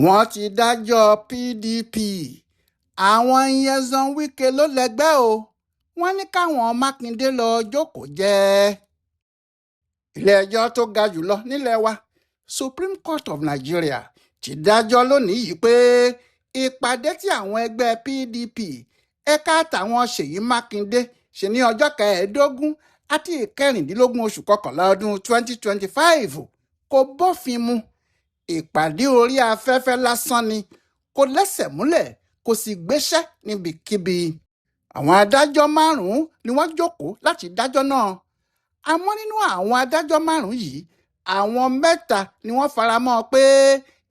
Wọ́n ti dájọ́ PDP, àwọn Nyesom Wike ló lẹ́gbẹ́ o. Wọ́n ní káwọn Mákindé lọ́ọ́ jókòó jẹ́ẹ́. Ilé-ẹjọ́ tó ga jù lọ nílé wa, Supreme Court of Nigeria, ti dájọ́ lónìí yìí pé ìpàdé tí àwọn ẹgbẹ́ PDP ẹ̀ka tàwọn Ṣèyí Mákindé ṣe ní ọjọ́ 15 àti 16 oṣù kọkànlá ọdún 2025 kò bófin mu. Ìpàdé orí afẹ́fẹ́ lásán ni, kò lẹ́sẹ̀ múlẹ̀, kò sì gbéṣẹ́ níbikíbi. Àwọn adájọ́ márùn-ún ni wọ́n jókòó láti dájọ́ náà. Àmọ́ nínú àwọn adájọ́ márùn-ún yìí, àwọn mẹ́ta ni wọ́n fara mọ́ pé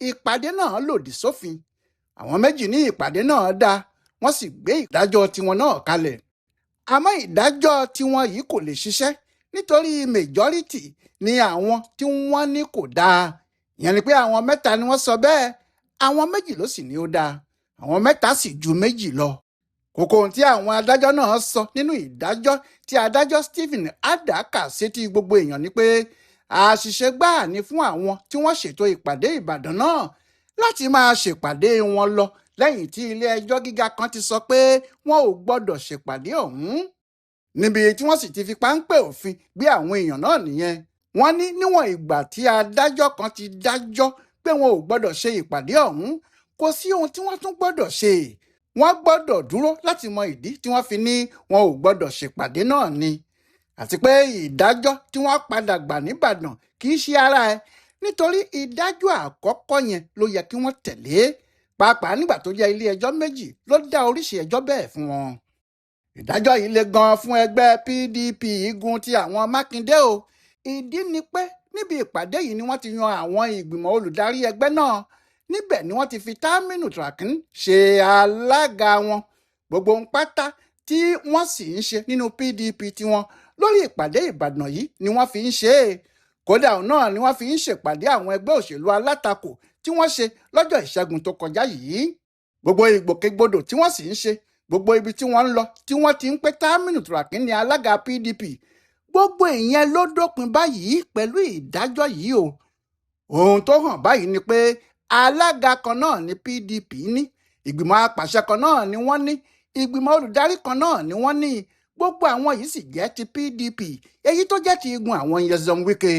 ìpàdé náà lòdì sófin. Àwọn méjì ní ìpàdé náà dáa, wọ́n sì gbé ìdájọ́ tiwọn náà kalẹ̀. Àmọ́ ìdájọ́ tiwọn yìí kò lè ṣiṣẹ́ nítorí majority ni àwọn tí wọ́n ní kò dáa. Ìyẹn ni pé àwọn mẹ́ta ni wọ́n sọ bẹ́ẹ̀, àwọn méjì ló sì ní ó dáa, àwọn mẹ́ta sì ju méjì lọ. Kókó ohun tí àwọn adájọ́ náà sọ nínú ìdájọ́ tí adájọ́ Stephen Adda kà sétí gbogbo èèyàn ni pé àṣìṣe gbáà ni fún àwọn tí wọ́n ṣètò ìpàdé Ìbàdàn náà láti máa ṣèpàdé wọn lọ lẹ́yìn tí ilé ẹjọ́ gíga kan ti sọ pé wọn ò gbọ́dọ̀ ṣèpàdé ọ̀hún, níbi tí wọ́n sì ti fi páńpẹ́ òfin gbé àwọn èèyàn náà nìyẹn. Wọ́n ní níwọ̀n ìgbà tí adájọ́ kan ti dájọ́ pé wọn ò gbọ́dọ̀ ṣe ìpàdé ọ̀hún, kò sí ohun tí wọ́n tún gbọ́dọ̀ ṣe. Wọ́n gbọ́dọ̀ dúró láti mọ ìdí tí wọ́n fi ní wọn ò gbọ́dọ̀ ṣèpàdé náà ni, àti pé ìdájọ́ tí wọ́n padà gbà nìbàdàn kì í ṣe ara ẹ̀, nítorí ìdájọ́ àkọ́kọ́ yẹn ló yẹ kí wọ́n tẹ̀lé, pàápàá nígbà tó jẹ́ ilé ẹjọ́ méjì ló dá oríṣi ẹjọ́ bẹ́ẹ̀ fún wọn. Ìdájọ́ yìí le gan fún ẹgbẹ́ PDP igun ti àwọn Mákindé o. Ìdí ni pé níbi ìpàdé yìí ni wọ́n ti yan àwọn ìgbìmọ̀ olùdarí ẹgbẹ́ náà. Níbẹ̀ ni wọ́n ti fi Taminu Turakin ṣe alága wọn. Gbogbo ohun pátá tí wọ́n sì ń ṣe nínú PDP tiwọn lórí ìpàdé Ìbàdàn yìí ni wọ́n fi ń ṣe é. Kódà òun náà ni wọ́n fi ń ṣèpàdé àwọn ẹgbẹ́ òṣèlú alátakò tí wọ́n ṣe lọ́jọ́ Ìṣẹ́gun tó kọjá yìí. Gbogbo ìgbòkègbodò tí wọ́n sì ń ṣe, gbogbo ibi tí wọ́n ń lọ tí wọ́n ti ń pé Taminu Turakin ní alága PDP, gbogbo ìyẹn ló dópin báyìí pẹ̀lú ìdájọ́ yìí o. Ohun tó hàn báyìí ni pé alága kan náà ni PDP ní, ìgbìmọ̀ apàṣẹ kan náà ni wọ́n ní, ìgbìmọ̀ olùdarí kan náà ni wọ́n ní. Gbogbo àwọn yìí sì jẹ́ ti PDP, èyí tó jẹ́ ti igun àwọn Nyesom Wike.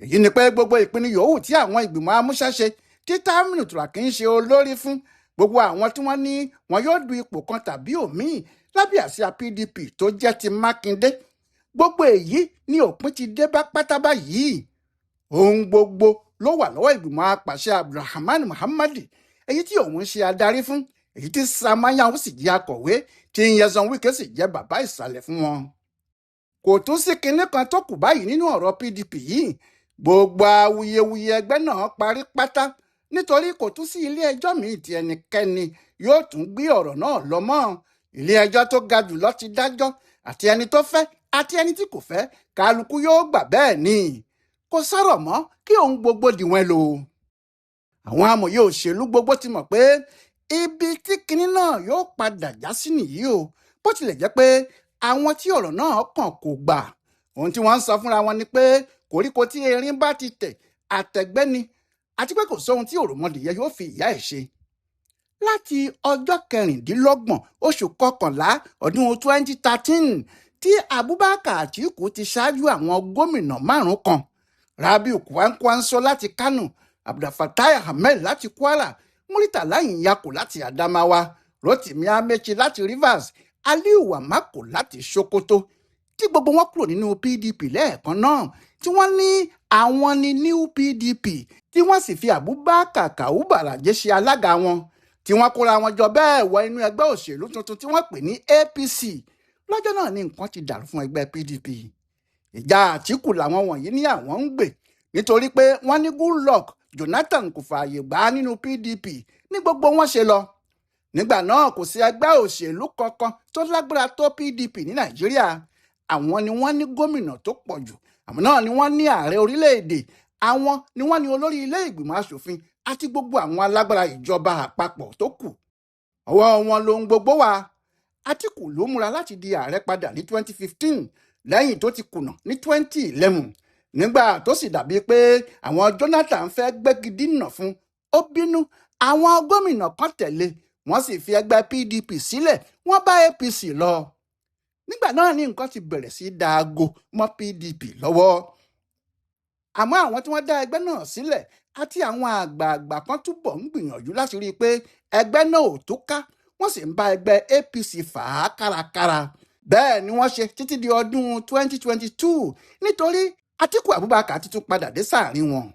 Èyí ni pé gbogbo ìpinnu yòówù tí àwọn ìgbìmọ̀ amúṣẹ́ṣe tí Taminu Turakin ń ṣe olórí fún, gbogbo àwọn tí wọ́n ní wọn yóò du ipò kan tàbí òmíì lábẹ́ àsíá PDP tó jẹ́ ti Mákindé, gbogbo èyí ni òpin ti dé bá pátá báyìí. Ohun gbogbo ló wà lọ́wọ́ ìgbìmọ̀ apàṣẹ Abdulrahman Muhammad, èyí tí òun ṣe adarí fún, èyí tí Sam Anyanwu sì jẹ́ akọ̀wé, tí Nyesom Wike sì jẹ́ bàbá ìsàlẹ̀ fún wọn. Kò tún sí kinní kan tó kù báyìí nínú ọ̀rọ̀ PDP yìí. Gbogbo awuyewuye ẹgbẹ́ náà parí pátá, nítorí kò tún sí ilé ẹjọ́ míì tí ẹnikẹ́ni yóò tún gbé ọ̀rọ̀ náà lọ mọ́. Ilé ẹjọ́ tó ga jùlọ ti dájọ́, àti ẹni tó fẹ́ àti ẹni tí kò fẹ́, kálukú yóò gbà bẹ́ẹ̀ ni. Kò sọ̀rọ̀ mọ́ kí ohun gbogbo dìwọ̀n lò. Àwọn amòye òṣèlú gbogbo ti mọ̀ pé ibi tí kinní náà yóò padà já sí nìyí o, bó tilẹ̀ jẹ́ pé àwọn tí ọ̀rọ̀ náà kàn kò gbà. Ohun tí wọ́n ń sọ fúnra wọn ni pé koríko tí erin bá ti tẹ̀ àtẹ̀gbẹ́ ni, àti pé kò sóhun tí òròmọdìyẹ yóò fi ìyá ẹ̀ ṣe. Láti ọjọ́ 26 oṣù kọkànlá ọdún 2013 tí Abubakar Atiku ti ṣáájú àwọn gómìnà márùn-ún kan, Rabiu Kwankwanso láti Kano, Abdulfatai Ahmed láti Kwara, Muritala Nyako láti Adamawa, Rotimi Amechi láti Rivers, Aliyu Wamako láti Sokoto, tí gbogbo wọn kúrò nínú PDP lẹ́ẹ̀kan náà, tí wọ́n ní àwọn ní New PDP, tí wọ́n sì fi Abubakar Kawu Baraje ṣe alága wọn, tí wọ́n kóra wọn jọ bẹ́ẹ̀ wọ inú ẹgbẹ́ òṣèlú tuntun tí wọ́n pè ní APC. Lọ́jọ́ náà ni nǹkan ti dàrú fún ẹgbẹ́ PDP. Ìjà Àtìkù làwọn wọ̀nyí ní àwọn ń gbè, nítorí pé wọ́n ní Goodluck Jonathan kò fààyè gbà á nínú PDP ní gbogbo wọn ṣe lọ. Nígbà náà kò sí ẹgbẹ́ òṣèlú kankan tó lágbára tó PDP ní Nàìjíríà. Àwọn ni wọ́n ní gómìnà tó pọ̀ jù, àwọn náà ni wọ́n ní ààrẹ orílẹ̀-èdè, àwọn ni wọ́n ní olórí ilé ìgbìmọ̀ asòfin àti gbogbo àwọn alágbára ìjọba àpapọ̀ tó kù. Ọwọ́ wọn lohun gbogbo wà. Àtìkù ló múra láti di ààrẹ padà ní 2015 lẹ́yìn tó ti kùnà ní 2011, nígbà tó sì dàbí pé àwọn Jonathan fẹ́ gbégi dínà fún. Ó bínú, àwọn gómìnà kan tẹ̀lé, wọ́n sì fi ẹgbẹ́ PDP sílẹ̀, wọ́n bá APC lọ. Nígbà náà ni nǹkan ti bẹ̀rẹ̀ sí dáago mọ́ PDP lọ́wọ́. Àmọ́ àwọn tí wọ́n dá ẹgbẹ́ náà sílẹ̀ àti àwọn àgbààgbà kan túbọ̀ ń gbìyànjú láti rí i pé ẹgbẹ́ náà ò túká, wọ́n sì ń bá ẹgbẹ́ APC fà á kárakára. Bẹ́ẹ̀ ni wọ́n ṣe títí di ọdún 2022, nítorí Atiku Abubakar ti tún padà dé sáàrin wọn.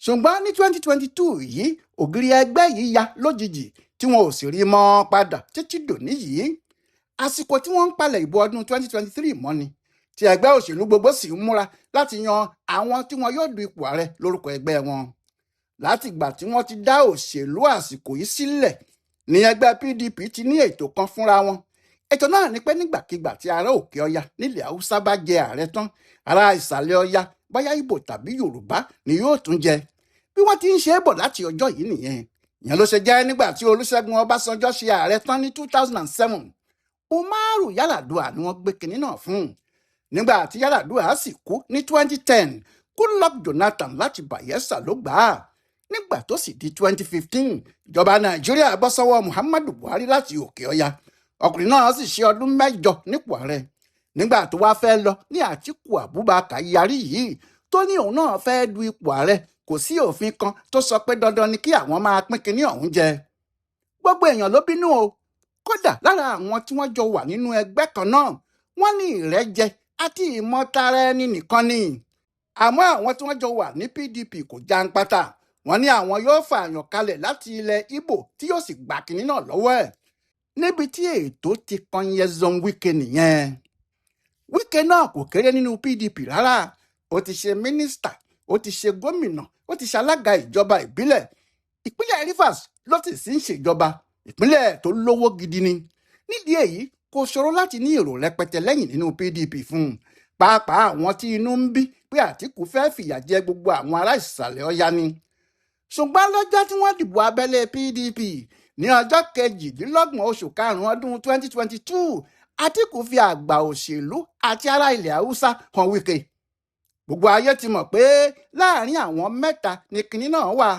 Ṣùgbọ́n ní 2022 yìí, ògiri ẹgbẹ́ yìí ya lójijì tí wọn ò sì rí mọ́ padà títí dòní yìí. Àsìkò tí wọ́n ń palẹ̀ ìbò ọdún 2023 mọ́ ni, tí ẹgbẹ́ òṣèlú gbogbo sì ń múra láti yan àwọn tí wọn yóò du ipò ààrẹ lórúkọ ẹgbẹ́ wọn. Látìgbà tí wọ́n ti dá òṣèlú àsìkò yìí sílẹ̀ ní ẹgbẹ́ PDP ti ní ètò kan fúnra wọn. Ètò náà ni pé nígbàkigbà tí ará òkè ọya nílẹ̀ Haúsá bá jẹ ààrẹ tán, ará ìsàlẹ̀ ọya, bóyá Ìgbò tàbí Yorùbá, ni yóò tún jẹ. Bí wọ́n ti ń ṣe é bọ̀ láti ọjọ́ yìí nìyẹn. Ìyẹn ló ṣe jẹ́ nígbà tí Olúṣẹ́gun Ọbásanjọ́ ṣe ààrẹ tán ní 2007, Umaru Yar'Adua ni wọ́n gbé kinní náà fún. Nígbà tí Yar'Adua sì kú ní 2010, Goodluck Jonathan láti Bayelsa ló gbà á. Nígbà tó sì di 2015, ìjọba Nàìjíríà bọ́ sọ́wọ́ Muhammadu Buhari láti òkè ọya. Ọkùnrin náà sì ṣe ọdún 8 nípò ààrẹ. Nígbà tó wá fẹ́ lọ ní Àtíkù Abubakar yarí yìí tó ní òun náà fẹ́ du ipò ààrẹ. Kò sí òfin kan tó sọ pé dandan ni kí àwọn máa pín kinní ọ̀hún jẹ. Gbogbo èèyàn ló bínú o. Kódà lára àwọn tí wọ́n jọ wà nínú ẹgbẹ́ kan náà, wọ́n ní ìrẹ́jẹ àti ìmọ̀tara ẹni nìkan ni. Àmọ́ àwọn tí wọ́n jọ wà ní PDP kò jàǹpátá. Wọ́n ní àwọn yóò fààyàn kalẹ̀ láti ilẹ̀ Ìgbò tí yóò sì gbà kinní náà lọ́wọ́ ẹ̀. Níbi tí ètò ti kan Nyesom Wike nìyẹn. Wike náà kò kéré nínú PDP rárá. Ó ti ṣe mínísítà, ó ti ṣe gómìnà, ó ti ṣe alága ìjọba ìbílẹ̀. Ìpínlẹ̀ Rivers ló ti sì ń ṣèjọba, ìpínlẹ̀ tó lówó gidi ni. Nídìí èyí, kò ṣòro láti ní èrò rẹpẹtẹ lẹ́yìn nínú PDP fún un, pàápàá àwọn tí inú ń bí pé Àtìkù fẹ́ fìyà jẹ gbogbo àwọn ará ìsàlẹ̀ ọya ni. Ṣùgbọ́n lọ́jọ́ tí wọ́n dìbò abẹ́lé PDP ní ọjọ́ 28 oṣù karùn-ún ọdún 2022, Àtìkù fi àgbà òṣèlú àti ará ilẹ̀ Haúsá hàn Wike. Gbogbo ayé ti mọ̀ pé láàrin àwọn mẹ́ta ni kinní náà wà: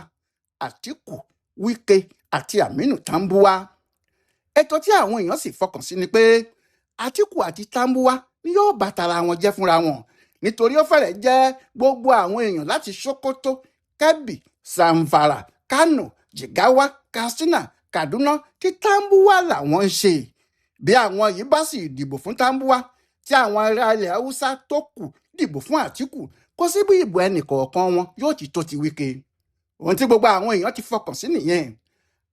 Àtìkù, Wike àti Aminu Tambuwa. Ètò tí àwọn èèyàn sì fọkàn sí ni pé Àtìkù àti Tambuwa ni yóò bá tara wọn jẹ́ fúnra wọn, nítorí ó fẹ́rẹ̀ jẹ́ gbogbo àwọn èèyàn láti Sokoto, Kebbi, Zamfara, Kano, Jigawa, Katsina, Kaduna tí Tambuwa làwọn ń ṣe. Bí àwọn yìí bá sì dìbò fún Tambuwa, tí àwọn ará ilẹ̀ Haúsá tó kù dìbò fún Àtìkù, kò sí bí ìbò ẹnì kọ̀ọ̀kan wọn yóò ti tó ti Wike. Ohun tí gbogbo àwọn èèyàn ti fọkàn sí nìyẹn.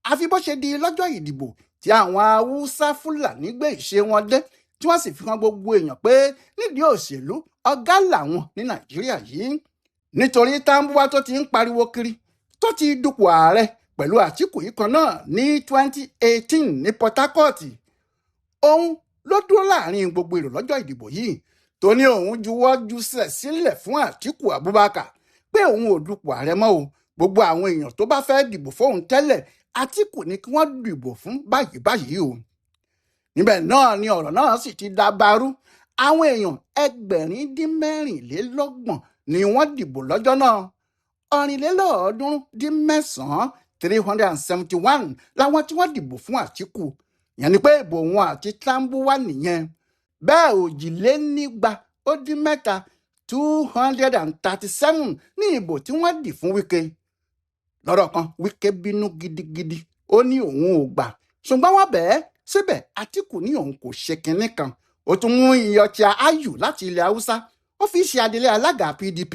Àfi bó ṣe di lọ́jọ́ ìdìbò tí àwọn Haúsá Fúlàní gbé ìṣe wọn dé, tí wọ́n sì fi hàn gbogbo èèyàn pé nídìí òṣèlú, ọ̀gá làwọn ní Nàìjíríà yìí. Nítorí Tambuwa tó ti ń pariwo kiri tó ti dupò ààrẹ pẹ̀lú Àtìkù yìí kan náà ní 2018 ní Port Harcourt, òun ló dúró láàrin gbogbo èrò lọ́jọ́ ìdìbò yìí tó ní òun juwọ́ jùsẹ̀ sílẹ̀ fún Àtìkù Abubakar pé òun ò dupò ààrẹ mọ́ o. Gbogbo àwọn èèyàn tó bá fẹ́ dìbò fóun tẹ́lẹ̀, Àtìkù ni kí wọ́n dìbò fún báyìí báyìí o. Níbẹ̀ náà ni ọ̀rọ̀ náà sì ti dàbàrú. Àwọn èèyàn 3,024 ni wọ́n dìbò lọ́jọ́ náà. 379, 371 làwọn tí wọ́n dìbò fún Àtìkù, ìyẹn ni pé ìbò wọn àti Tambuwa nìyẹn. Bẹ́ẹ̀ 323, 237 ní ìbò tí wọ́n dì fún Wike. Lọ́rọ̀ kan, Wike bínú gidigidi, ó ní òun ò gbà, ṣùgbọ́n wọ́n bẹ̀ẹ́ síbẹ̀. Àtìkù ní òun kò ṣe kinní kan. Ó tún mú Iyọ̀chà Ayù láti ilẹ̀ Haúsá, ó fi ṣe adelé alága PDP.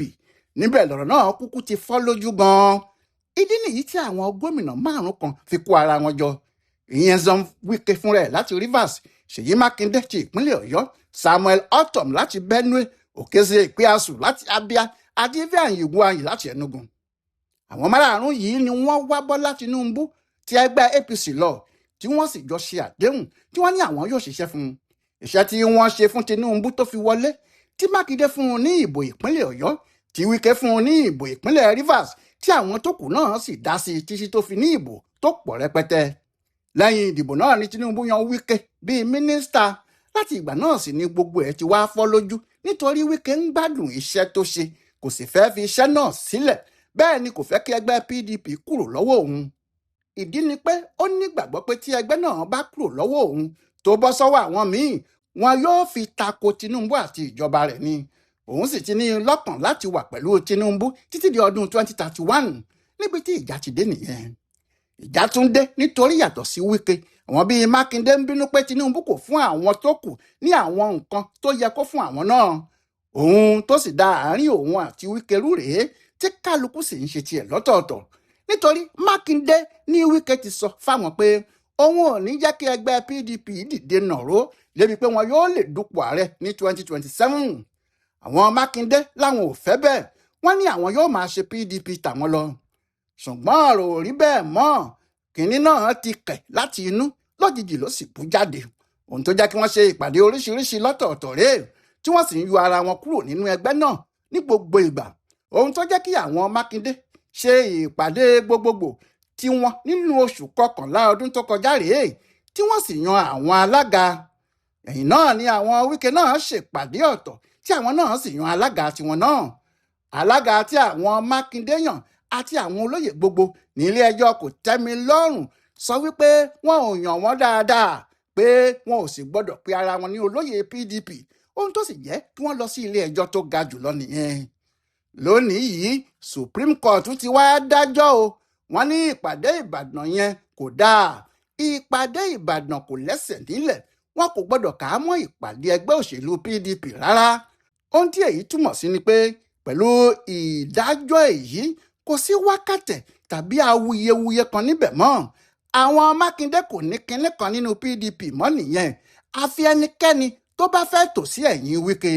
Níbẹ̀ lọ̀rọ̀ náà kúkú ti fọ́ lójú gan-an. Ìdí nìyí tí àwọn gómìnà márùn kan fi kó ara wọn jọ: ìyẹn Nyesom Wike fúnra ẹ̀ láti Rivers, Ṣèyí Mákindé ti ìpínlẹ̀ Ọ̀yọ́, Samuel Ortom láti Benue, Okezie Ikpeazu láti Abia àti Ifeanyi Ugwuanyi láti Enugu. Àwọn márààrún yìí ni wọ́n wá Bọ́lá Tinubu ti ẹgbẹ́ APC lọ, tí wọ́n sì jọ ṣe àdéhùn tí wọ́n ní àwọn yóò ṣiṣẹ́ fún un. Iṣẹ́ tí wọ́n ṣe fún Tinubu tó fi wọlé, tí Mákindé fún un ní ìbò ìpínlẹ̀ Ọ̀yọ́, tí Wike fún un ní ìbò ìpínlẹ̀ Rivers, tí àwọn tó kù náà sì dá sí i títí tó fi ní ìbò tó pọ̀ rẹpẹtẹ. Lẹ́yìn ìdìbò náà ni Tinubu yan Wike bíi mínísítà. Láti ìgbà náà sì ni gbogbo ẹ̀ ti wá fọ́ lójú, nítorí Wike ń gbádùn iṣẹ́ tó ṣe, kò sì fẹ́ fi iṣẹ́ náà sílẹ̀. Bẹ́ẹ̀ ni kò fẹ́ kí ẹgbẹ́ PDP kúrò lọ́wọ́ òun. Ìdí ni pé ó nígbàgbọ́ pé tí ẹgbẹ́ náà bá kúrò lọ́wọ́ òun tó bọ́ sọ́wọ́ àwọn míì, wọn yóò fi tako Tinubu àti ìjọba rẹ̀ ni. Òun sì ti ní lọ́kàn láti wà pẹ̀lú Tinubu títí di ọdún 2031. Níbi tí ìjà ti dé nìyẹn. Ìjà tún dé nítorí yàtọ̀ sí Wike, àwọn bíi Mákindé ń bínú pé Tinubu kò fún àwọn tó kù ní àwọn nǹkan tó yẹ kó fún àwọn náà. Òun tó sì da àárín òun àti Wike rú rèé, tí kálukú sì ń ṣe tiẹ̀ lọ́tọ̀ọ̀tọ̀. Nítorí Mákindé ní Wike ti sọ fáwọn pé òun ò ní jẹ́ kí ẹgbẹ́ PDP dìde nàró débi pé wọn yóò lè dupò ààrẹ ní 2027. Àwọn Mákindé láwọn ò fẹ́ bẹ́ẹ̀, wọ́n ní àwọn yóò máa ṣe PDP tàwọn lọ. Ṣùgbọ́n ọ̀rọ̀ ò rí bẹ́ẹ̀ mọ́. Kínní náà ti kẹ̀ láti inú, lójijì ló sì bú jáde. Ohun tó jẹ́ kí wọ́n ṣe ìpàdé oríṣiríṣi lọ́tọ̀ọ̀tọ̀ rèé, tí wọ́n sì ń yọ ara wọn kúrò nínú ẹgbẹ́ náà ní gbogbo ìgbà. Ohun tó jẹ́ kí àwọn Mákindé ṣe ìpàdé gbogbogbò tí wọ́n nínú oṣù kọkànlá ọdún tó kọjá rèé, tí wọ́n sì yan àwọn alága. Ẹ̀yìn náà ni àwọn Wike náà ṣèpàdé ọ̀tọ̀, tí àwọn náà sì yan alága tiwọn náà. Alága tí àwọn Mákindé yàn àti àwọn olóyè gbogbo ní ilé ẹjọ́ kò tẹ́mi lọ́rùn sọ wípé wọn ò yàn wọ́n dáadáa, pé wọn ò sì gbọ́dọ̀ pe ara wọn ní olóyè PDP. Ohun tó sì jẹ́ kí wọ́n lọ sí ilé ẹjọ́ tó ga jùlọ nìyẹn. Lónìí yìí, Supreme Court ti wá dájọ́ o. Wọ́n ní ìpàdé Ìbàdàn yẹn kò dáa, ìpàdé Ìbàdàn kò lẹ́sẹ̀ nílẹ̀, wọn kò gbọ́dọ̀ kà á mọ́ ìpàdé ẹgbẹ́ òṣèlú PDP rárá. Ohun tí èyí túmọ̀ sí ni pé pẹ̀lú ìdájọ́ èyí, kò sí wákàtẹ̀ tàbí awuyewuye kan níbẹ̀ mọ́. Àwọn Mákindé kò ní kinní kan nínú PDP mọ́ nìyẹn, àfi ẹnikẹ́ni tó bá fẹ́ tò sí ẹ̀yìn Wike.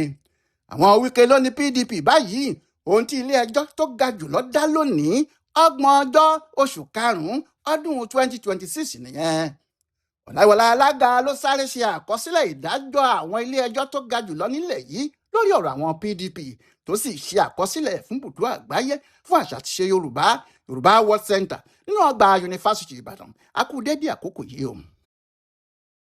Àwọn Wike ló ní PDP báyìí. Ohun tí ilé ẹjọ́ tó ga jùlọ dá lónìí, ọgbọ̀n ọjọ́ oṣù karùn-ún ọdún 2026 nìyẹn. Ọ̀làwọlá Alága ló sáré ṣe àkọsílẹ̀ ìdájọ́ àwọn ilé ẹjọ́ tó ga jùlọ nílẹ̀ yìí lórí ọ̀rọ̀ àwọn PDP, tó sì ṣe àkọsílẹ̀ fún bùdó àgbáyé fún àṣà àti ìṣe Yorùbá, Yorùbá World Center, nínú ọgbà Yunifásitì Ìbàdàn. A kú dédé àkókò yìí o.